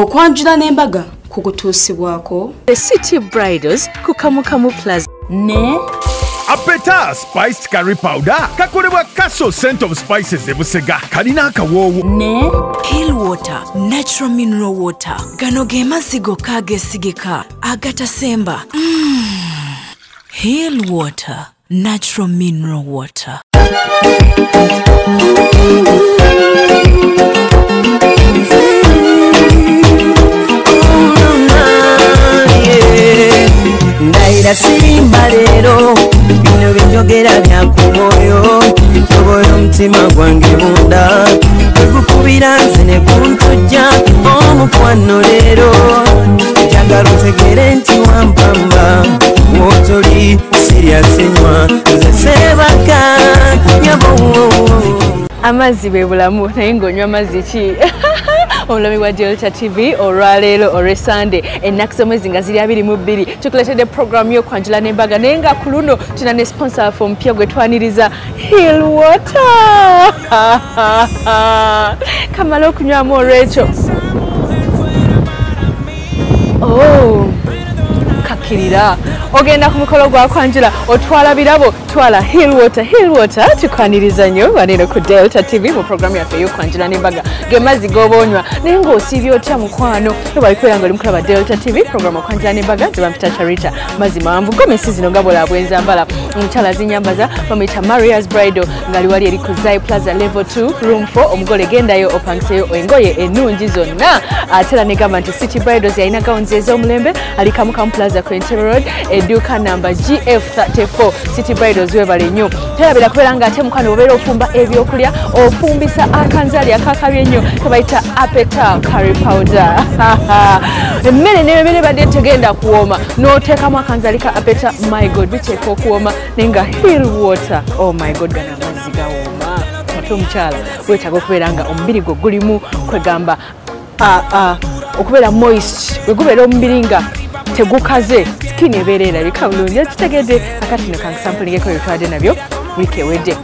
Okwanjula n'embaga kukutuusibwako The City Bridals ku Kamukamu Plaza ne Apeta spiced curry powder kakolebwa Castle Scent of Spices ebusega kalina akawoowo ne Hill Water Natural Mineral Water gano ge mazzi gokka ageesigika agatasemba. Hill Water Natural Mineral Water. Ndaira sirimba leero bino byenjogera bya ku mwoyo tobola omutima gwange munda tegukubira nze ne guntujja omukwano leero njagala otegere nti wampamba wotoli sirya sinywa nze seebaka nyabo. Amazzi bwe bulamu naye ng'onywa amazzi ki? Omulami wa Delta TV olwaleero olw'Sande ennaku z'omwezi nga ziri 22 tukuleetedde programu y'okwanjula n'embaga naye nga ku luno tulina ne sponsor waffe omupya gwe twaniriza Hill Water. Kamala okunywamu olw'ekyo. Oh, kakirira ogenda ku mukolo gwa kwanjula otwala birabo twala Hill Water. Hill Water tukwaniriza nnyo baneno ku Delta TV mu programu yaffe ey'okwanjula n'embaga ge mazzi g'oba naye ng'osiibye otya mukwano bali kubeera nga oli mukulaba Delta TV programu okwanjula n'embaga ze bampita Charita mazzi mawanvu gomesi zino nga bwolaba bwenzambala omukyala zinyambaza bamuyita Maria's Bridal ng'ali wali eri ku Zai Plaza level 2 room 4 omugole gendayo opangiseyo engoye ennungi zonna ate era negamba nti City Bridals yalina gowns ez'omulembe ali Kamukamu Plaza ku Entebbe Road edduuka namba GF34. City Bridals webale nnyo terabira kubeera nga ate mukwano obeera ofumba ebyokulya ofumbisa akanzaali akakabi ennyo kebayita Apeta curry powder. Emmere n'emmere badde tegenda kuwooma n'oteekamu akanzaali ka Apeta, my god biteeka okuwooma naye nga Hill Water, oh my god gano amazzi gawooma. Ate omukyala weetaaga okubeera nga omubiri gwo gulimu kwegamba okubeera moist bwe gubeera omubiri nga tegukaze skin ebeera erabika bulungi ekitegedde. Akati no kankisampulingeko ebitwadde nabyo wiiki ewedde.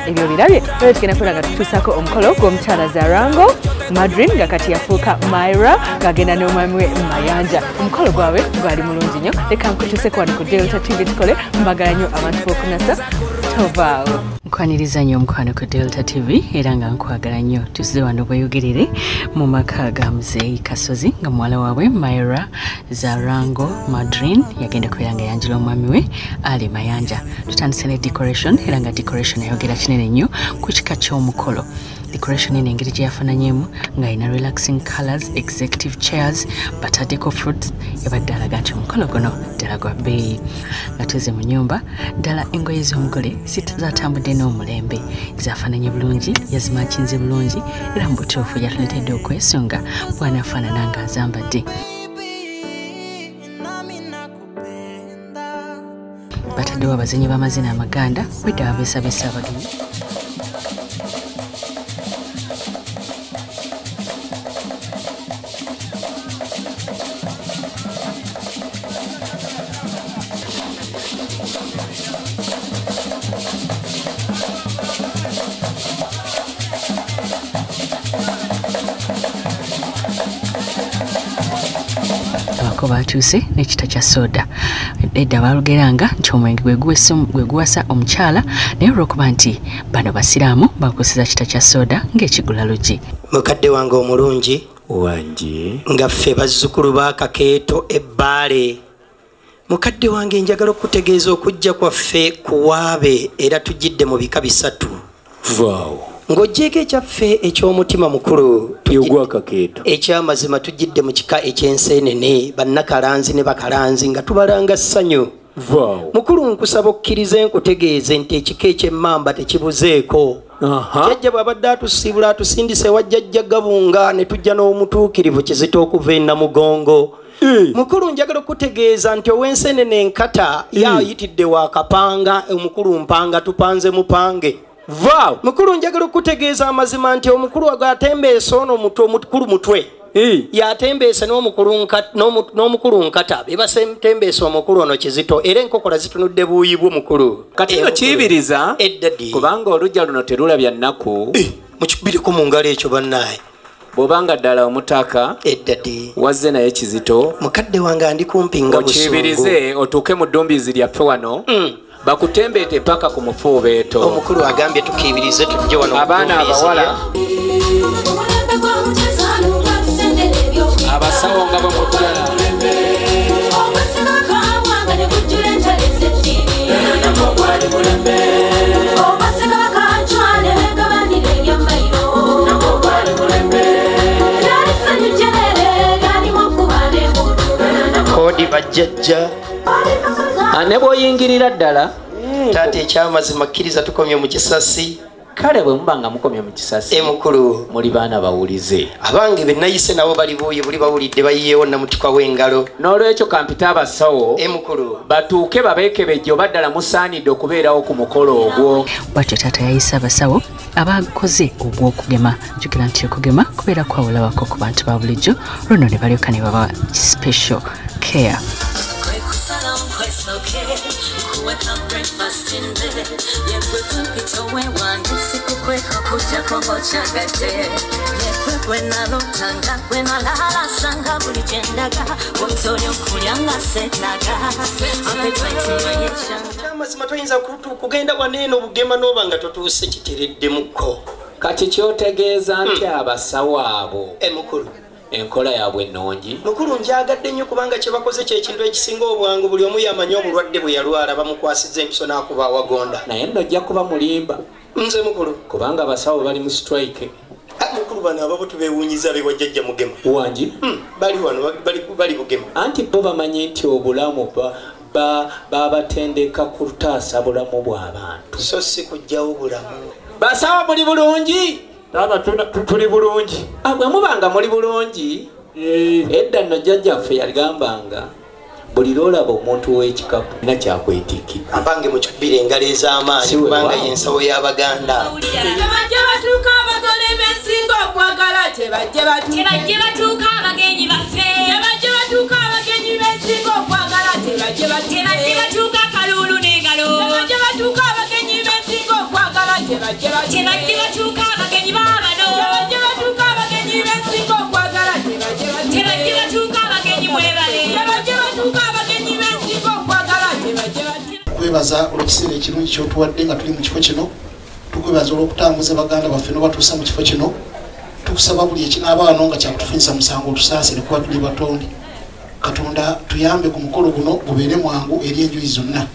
Ebyo birabye era tugenda kubeera nga tutuusaako omukolo gw'omukyala Zarango Madrin nga kati yafuuka Myra ng'agenda n'omwami we Mayanja. Omukolo gwabwe gwali mulungi nnyo leka nkutuuseko wano ku Delta TV tukole mbagala nnyo abantu b'okunasa tovaawo. Nkwaniriza nnyo omukwano ku Delta TV era nga nkwagala nnyo. Tusize wano bweyogerere mu maka ga Muzeeyi Kasozi nga muwala waabwe Myra Zarango Madrin yagenda kubeera nga yanjula omwami we Ali Mayanja. Tutandise ne decoration era nga decoration yayogera kinene nnyo ku kika ky'omukolo. Decoration eno engeri gye yafaananyeemu ng'alina relaxing colors, executive chairs, bataddeko fruits yabadde alaga nti omukolo guno ddala gwa bbeeyi. Nga tuze mu nnyumba ddala engoye z'omugole zatambudde n'omulembe zafaananye bulungi yazimakinze bulungi era mu butuufu yatuleetedde okwesunga bw'anaafaanana ng'azambadde. Bataddewo abazinyi b'amazina amaganda wedde ababeesabesa abagenyi. Batuuse n'ekita kya soda. Edda baalugeranga nti omwenge gwe guwasa omukyala naye olw'okuba nti bano basiraamu bakozesa kita kya soda ng'ekigula luggi. Mukadde wange omulungi wange nga ffe bazzukulu ba Kakeeto ebbaale, mukadde wange njagala okutegeeza okujja kwaffe kuwaabe era tujjidde mu bika bisatu. Vaawo ng'oggyeeko ekyaffe eky'omutima mukulu ogwa Kakeeto ekyamazima tujjidde mu kika eky'enseenene bannakalanzi ne bakalanzi nga tubalanga ssanyu. Vaawo mukulu nkusaba okkirize nkutegeeze nti ekika eky'emmamba tekibuzeeko. Jjajja bw'abadde atusiibula atusindise ewa Jjajja Gabunga ne tujja n'omutuukirivu Kizito okuva e Namugongo. Mukulu njagala okutegeeza nti ow'ensenene enkata yayitidde wakapanga, omukulu mpanga tupanze mupange. Vaawo. Mukulu njagala okutegeeza amazima nti omukulu atembeesa ono omukulu mutwe. Yatembeesa n'omukulu nkata, bebatembeesa omukulu ono Kizito, era enkokola zitunudde buuyi bwo mukulu. Kati no kiyibiriza kubanga olujja luno terulabya nnaku. Mukikubireko mu ngalo ekyo bannaye. Bw'obanga ddala omutaka eddadi wazze naye Kizito, mukadde wange andi kumpi nga busungu. Okiyibirize otuuke mu ddumbizi lyaffe wano, bakutembeete paka ku mufuubeeto. Omukulu agambye tukiyibirize tujje wano. Abaana abawala abasawo nga bamutwala kodi bajjajja. Ne bw'oyingirira ddala taata, ekyamazima kkiriza tukomye mu kisasi. Kale bwe muba nga mukomye mu kisasi, mukulu muli baana bawulize. Abange be nayise nabo bali buuyi buli bawulidde bayiyeewo namutikwa w'engalo. N'olwekyo kampite abasawo mukulu batuuke babeekebejje oba ddala musaanidde okubeerawo ku mukolo ogwo. Bwatyo taata yayise abasawo abakoze ogw'okugema. Jjukira nti okugema kubeera kwawulawako ku bantu ba bulijjo, luno ne balyoka ne baba special care. Amazima toyinza kugenda waneeno obugema n'oba nga totuuse kitereddemukko. Kati kyotegeeza nti abasawo abo mukulu enkola yaabwe ennungi. Mukulu njagadde nnyo kubanga kye bakoze kyekintu ekisinga obwangu. Buli omu yamanyi obulwadde bwe yalwala, bamukwasizza empiso n'akuba awagonda. Naye nno ojja kuba mulimba. Nze mukulu kubanga abasawo bali mu strike. Mukulu bano ababo tubeewuunyiza be wajjajja Mugema. Wangi? Bali wano bali Bugema. Anti bo bamanyi nti obulamu babatendeka kutaasa bulamu bw'abantu, so si kuggyawo bulamu. Basawo muli bulungi? Taata tuli bulungi. Bwe mubanga muli bulungi, edda nno jjajjaffe yagambanga buli lw'olaba omuntu w'ekikapu na kyakwetikkidde. Abange mukikubire engalo ez'amaanyi kubanga y'ensawo y'Abaganda. Tebajje batuuka abagole b'ensinga okwagala, tebajje batuuka abagenyi baffe, tebajje batuuka abagenyi b'ensinga okwagala, tebajje batuuka akaluulu n'engalo, tebajje batuuka abagenyi b'ensinga okwagala, tebajje batuuka abagenyi b'abano, tebajje batuuka abagenyi b'ensinga okwagala, tebajje batuuka abagenyi mwebale, tebajje batuuka abagenyi b'ensinga okwagala, tebajje. Kwebaza olw'ekiseera ekirungi ky'otuwadde nga tuli mu kifo kino, tukwebaza olw'okutambuza baganda baffe n'obatuusa mu kifo kino. Tukusaba buli ekinaaba wano nga kyakutufunyisa musango otusaasire kuba tuli batonde. Katonda tuyambe ku mukolo guno gubeere mwangu eri enjuyi zonna.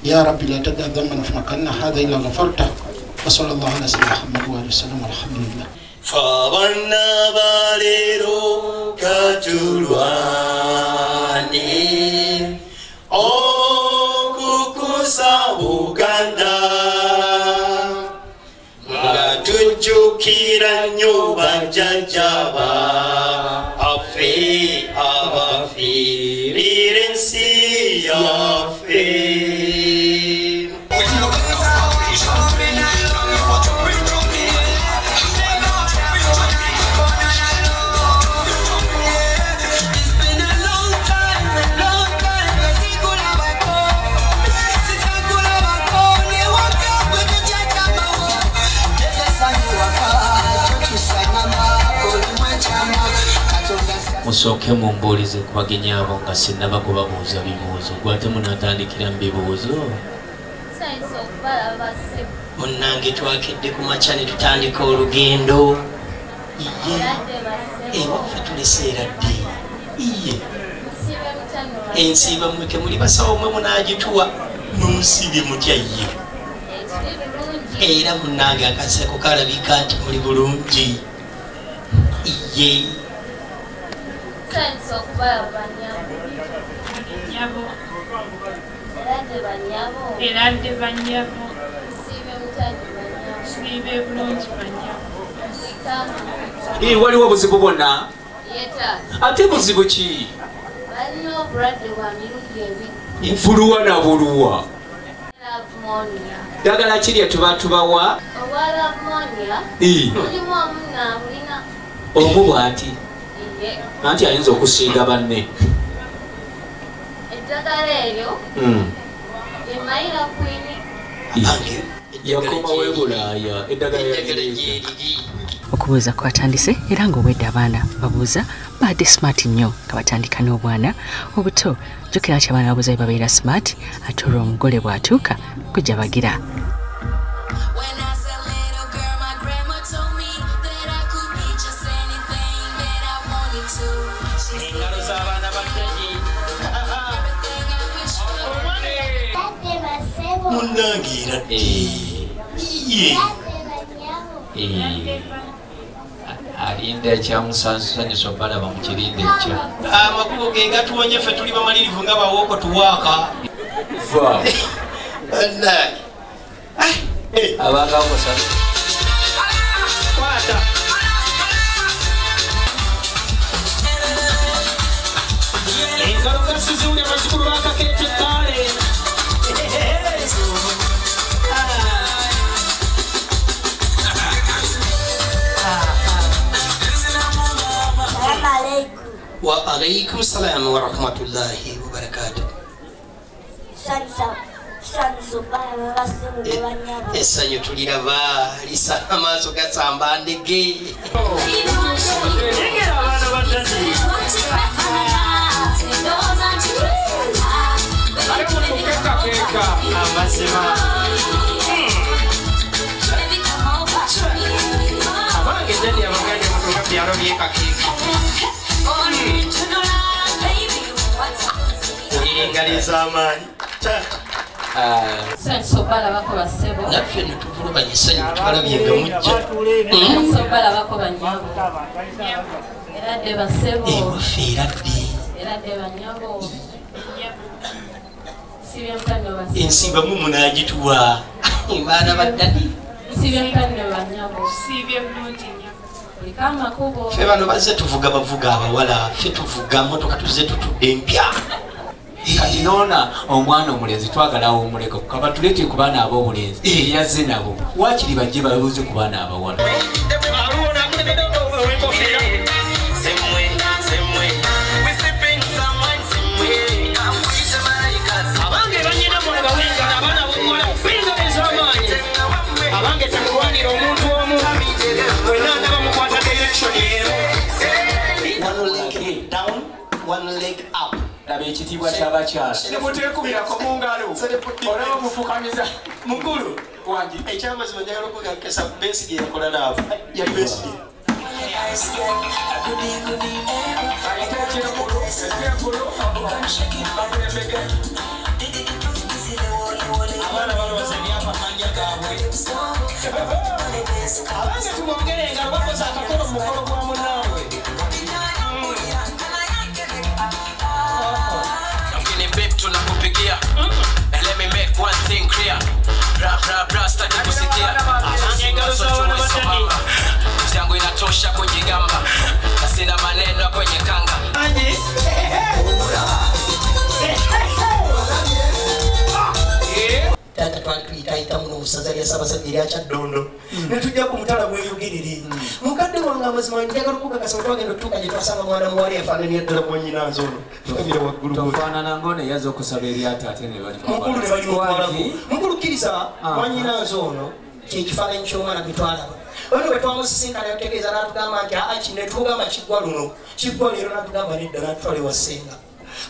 Ya Rabbi la tada dhanban fi makanna hadha illa ghafarta wa sallallahu ala sayyidina Muhammad wa alihi wasallam, alhamdulillah. Ffe abaana ba leero katulwane okukuza Buganda nga tujjukira nnyo bajjajja baffe abafiirira ensi yaffe. Musooke mumbuulize ku bagenyi abo nga sinnaba kubabuuza bibuuzo. Gwate munaatandikira mu bibuuzo. Munnange twakedde ku makya ne tutandika olugendo. Iye ewaffe tuleseera ddi? Iye ensiiba mmwe temuli basawo mmwe munaagituwa, munsiibye mutya? Iye era munnange akaseko kalabika nti muli bulungi. Iye Waliwo obuzibu bwonna? Ate buzibu ki? Obulwadde bwa mirundi ebiri. Buluwa na buluwa. Ddagala ki lye tuba tubawa? Obwa pneumonia. Mulimu omunaabulina. Omu bw'ati. Anti ayinza okusiiga banne. Eddagala eryo emayira kwini. Yakomawo e Bulaaya eddagala gyeriri. Okubuuza kwatandise era ng'obwedde abaana babuuza baadde smart nnyo nga batandika n'obwana obuto. Jjukira nti abaana babuuza bwe babeera smart ate olwo omugole bw'atuuka kujja bagira. Munnange era ddi? Alinda ekyamusanyusa obalaba mu kirinde ekyo. Amakubo ge gatuwonye ffe tuli bamalirivu nga bawooko tuwaaka. Bannange. Abagamusa. Kwata. Engalo gasizuule bazzukulu ba Kakeeto Bbale. Wa alaikum salam wa rahmatullahi wa barakatuh. Essanyu tuliraba lisa amaaso gasamba ndege. Amazima. Abange dadi abaganda mutuuka byalo by'Ekakeeka. Engalo ez'amaanyi. Naffe ne tuvuluganya essanyu tubalabye nga mujja. Ewaffe era ddi. Ensimbamu munaagituwa. Baana ba ddadi. Ffe bano bazze tuvuga bavuga abawala, ffe tuvuga mmotoka tuzze tutudde empya. Kati noona omwana omulenzi twagala omuleka kaba tuleete ku baana ab'obulenzi eyazze nabo waakiri bajje babuuze ku baana abawala. Abange banyina mmwe bawengala abaana ab'obuwala bengala ez'amaanyi. Abange temulwanira omuntu omu mwenna ndaba mukwata direction emu. One leg down, one leg up. Laba ekitiibwa ky'abakyala. Muteekubirako mu ngalo. Olaba mufukamiza. Mukulu wange ekyamazima njagala okugakesa Besigye yakola naavu. Yali Besigye. Abaana balowooza ebyamamanya gaabwe. Abange tumwongere engalo bakoze akakolo mu mukolo gwa munnaabwe. Tunakupigia. And let me make one thing clear. Bra bra bra staki kusikia. Yangu inatosha kujigamba. Sina maneno kwenye kanga. Taata twali tuyitaayita muno mu ssaza lya Ssaabasajja erya Kyaddondo. Ne tujja ku mutala gweyogerere. Mukadde wange amazima njagala okukakasa bwe twagenda otuuka gye twasanga mwana muwala efaanana ddala mwannyinanze ono. Tukamira waggulu. Tofaanana ng'ono eyazze okusaba eryato ate ne balimukulu ne balimutwalako. Mukulu kkiriza mwannyinanze ono kyekifaananyi ky'omwana gwe twalaba. Ono bwe twamusisinkana yategeeza n'atugamba nti aa kino ne tugamba kiggwa luno. Kiggwa leero n'atugamba nedda n'atutwala ewa ssenga.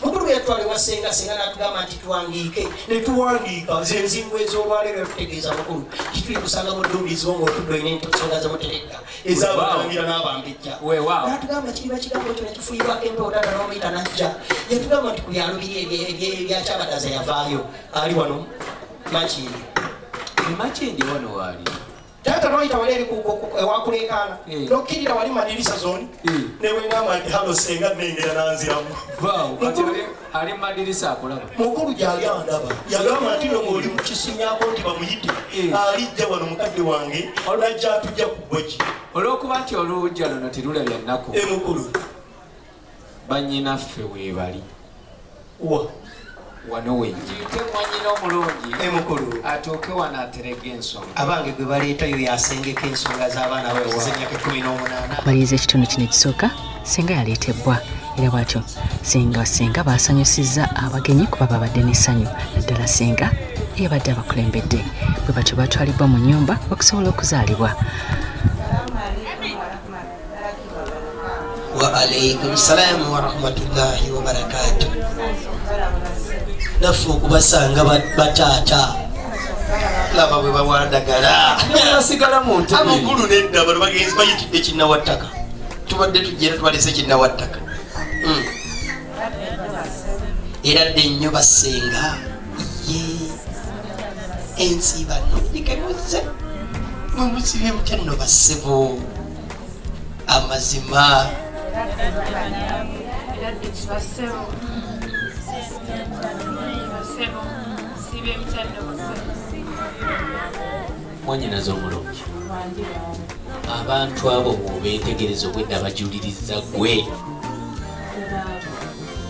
Mukulu bwe yatwala ewa ssenga, ssenga n'atugamba nti tuwandiike. Ne tuwandiika ze nzingu ez'olwaleero yatutegeeza mukulu. Kituli kusanga mu ddungizi wo ng'otudde olina ensonga zemuteredda ez'abalangira n'abambejja. N'atugamba kiriba kigambo kyo ne kifuuyibwako empewo taata n'omuyita n'ajja. Yatugamba nti ku byalo biri ebya Kyabadaza yavaayo. Ali wano Makindye. Makindye wano waali. Taata twayita wali eri ewakuleekaana n'okkirira wali madirisa zooni ne bwe ngamba nti halo ssenga nnengera n'anziramu. Ali mu madirisa akulaba. Mukulu gy'ali andaba yagamba nti no ng'oli mu kisinyaako nti bamuyite alijja wano mukadde wange najja atujja ku bbwogi. Olw'okuba nti oluggya luno terulabya nnaku. Mukulu. Bannyinaffe weebali. Wa wano wenjiyite mwanyina omulungi emukulu atuuke wano aterege ensonga. Abange gwe baleetayo yasengeka ensonga z'abaana abaweza emyaka 18. Okumaliriza ekitundu kino ekisooka, senga yaleetebwa era bw'atyo senga baasanyusizza abagenyi kuba babadde n'essanyu, naddala senga eyabadde abakulembedde. Bwe batyo batwalibwa mu nnyumba okusobola okuzaalibwa. Wa alaykum salamu wa rahmatullahi wa barakatuh. Naffe okubasanga bataata laba bwe bawadagala basigala mu ntebe. Amukulu nedda bano bagenzi bayitidde kinnawattaka, tubadde tujja era tubalese kinnawattaka. Era dde nnyo basenga ye ensi bano dikemuze mumusibye mutya nno bassebo amazima. Mwanyinaze omulungi, abantu abo bw'obeetegereza obwedda bajuliriza gwe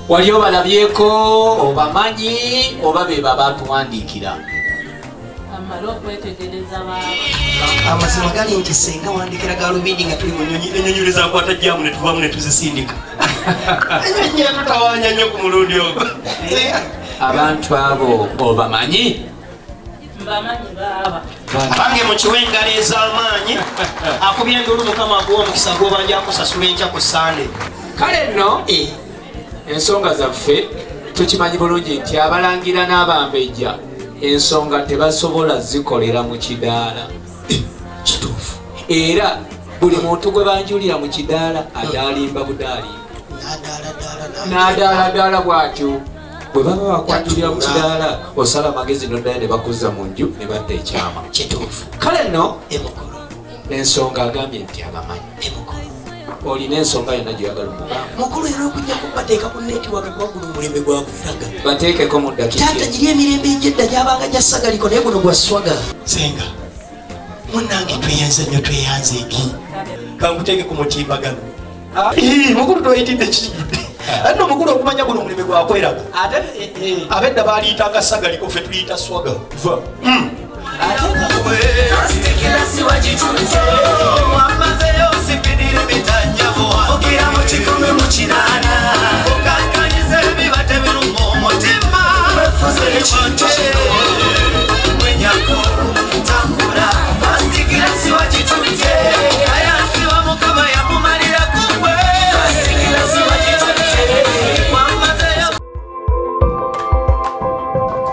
wali obalabyeko, obamanyi oba be babatuwandiikira? Amazima gali nti senga wandikira galubindi nga tuli mu nnyonyi, ennyonyi lwe zakwata jjaamu ne tuvaamu ne tuzisindika. Ennyonyi yatutawaanya nnyo ku mulundi ogwo. Abantu abo obamanyi? Mbamanyi baaba. Abange mukiwe engalo ez'amaanyi, akubye enduulu Mukama aguwa omukisa gw'obanja akusasula enkya ku Ssande. Kale nno ensonga zaffe tukimanyi bulungi nti abalangira n'abambejja ensonga tebasobola zikolera mu kidaala. Kituufu. Era buli muntu gwe banjulira mu kidaala adaalimba budaalimba n'adaaladdaala bw'atyo. Bwe baba bakwanjulira mu kidaala osala amagezi n'oddayo ne bakuzza mu nju ne batta ekyama. Kituufu. Kale nno ensonga agambye nti abamanyi. Olina ensonga yonna gy'oyagala omugamba. Mukulu era okujja kubateeka ku netiwaaka kuba guno omulembe gwakweraga. Bateekeko mu ddakiika. Taata giri emirembe egy'edda gyabanga gya ssagaliko naye guno gwa swaga. Senga munnange tweyanze nnyo, tweyanze egi. Kankuteeke ku mutimbagano. Mukulu toyitidde kijjudde. Ate omukulu okumanya guno omulembe gwakweraga. Ab'edda baaliyitanga ssagaliko ffe tuliyita swaga. Va.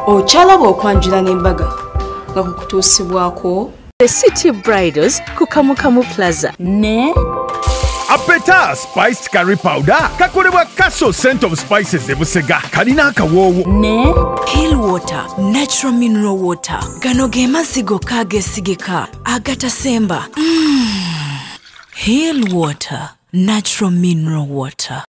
Okyalaba okwanjula n'embaga nga kukutuusibwako The City Bridals ku Kamukamu Plaza ne Apeta spiced curry powder kakolebwa Castle Scent of Spices e Busega, kalina akawoowo ne Hill Water Natural Mineral Water. Gano ge mazzi gokka ageesigika agatasemba. Hill Water Natural Mineral Water.